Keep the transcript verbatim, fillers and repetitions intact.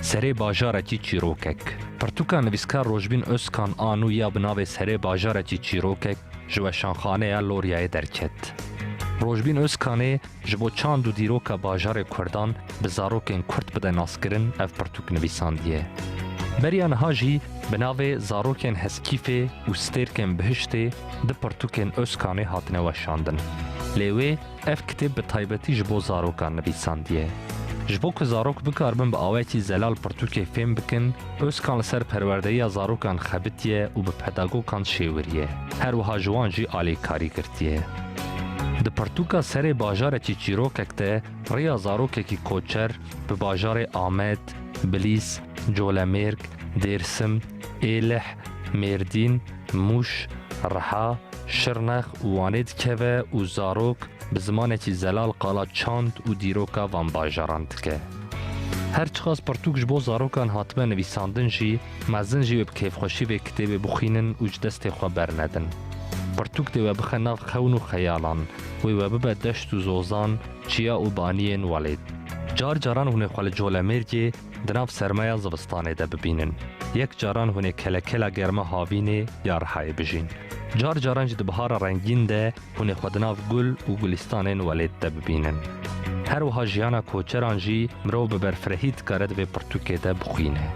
Serê bajarekî çîrokek. Pirtûka nivîskar Rojbîn Özkan a nû ya bi navê Serê bajarekî çîrokek ji Weşanxaneya Loryayê derket. Rojbîn Özkanê ji bo çand û dîroka bajarê Kurdan bi zarokên Kurd bide naskirin ev pirtûk nivîsandiye. Beriya niha jî bi navê Zarokên Heskîfê û Stêrkên Bihiştê du pirtûkên Özkanê hatine weşandin. Lê wê ev kitêb bi taybetî ji bo zarokan nivîsandiye. Ji bo ku zarok bikaribin bi awayekî zelal pirtûkê fêm bikin, Özkan li ser perwerdeyiya zarokan xebitiye û bi pedagogan şêwiriye. Her wiha ji wan jî alîkarî girtiye. Di pirtûka Serê bajarekî çîrokek de riya zarokekî koçer bi bajarê Amed, Bilîs, Colemêrg, Dêrsim, Êlih, Mêrdîn, Mûş, Riha, Şirnex û Wanê dikeve û zarok bi zimanekî zelal qala çand û dîroka van bajaran dike. Her çiqas pirtûk ji bo zarokan hatibe nivîsandin jî, mezin jî wê bi kêfxweşî vê kitêbê bixwînin û ji destê xwe bernedin. Pirtûk dê we bixe nav xewn û xeyalan, wê we bibe deşt û zozan, çiya û baniyên welêt. Car caran hûn ê xwe li Colemêrgê di nav sermeya zivistanê de bibînin. Yek caran hûn ê kelekela germa havînê ya Rihayê bijîn. Car caran jî di bihara rengîn de hûn ê xwe di nav gul û gulistanên welêt de bibînin. Her wiha jiyana koçeran jî mirov bi berfirehî dikare di vê pirtûkê de bixwîne.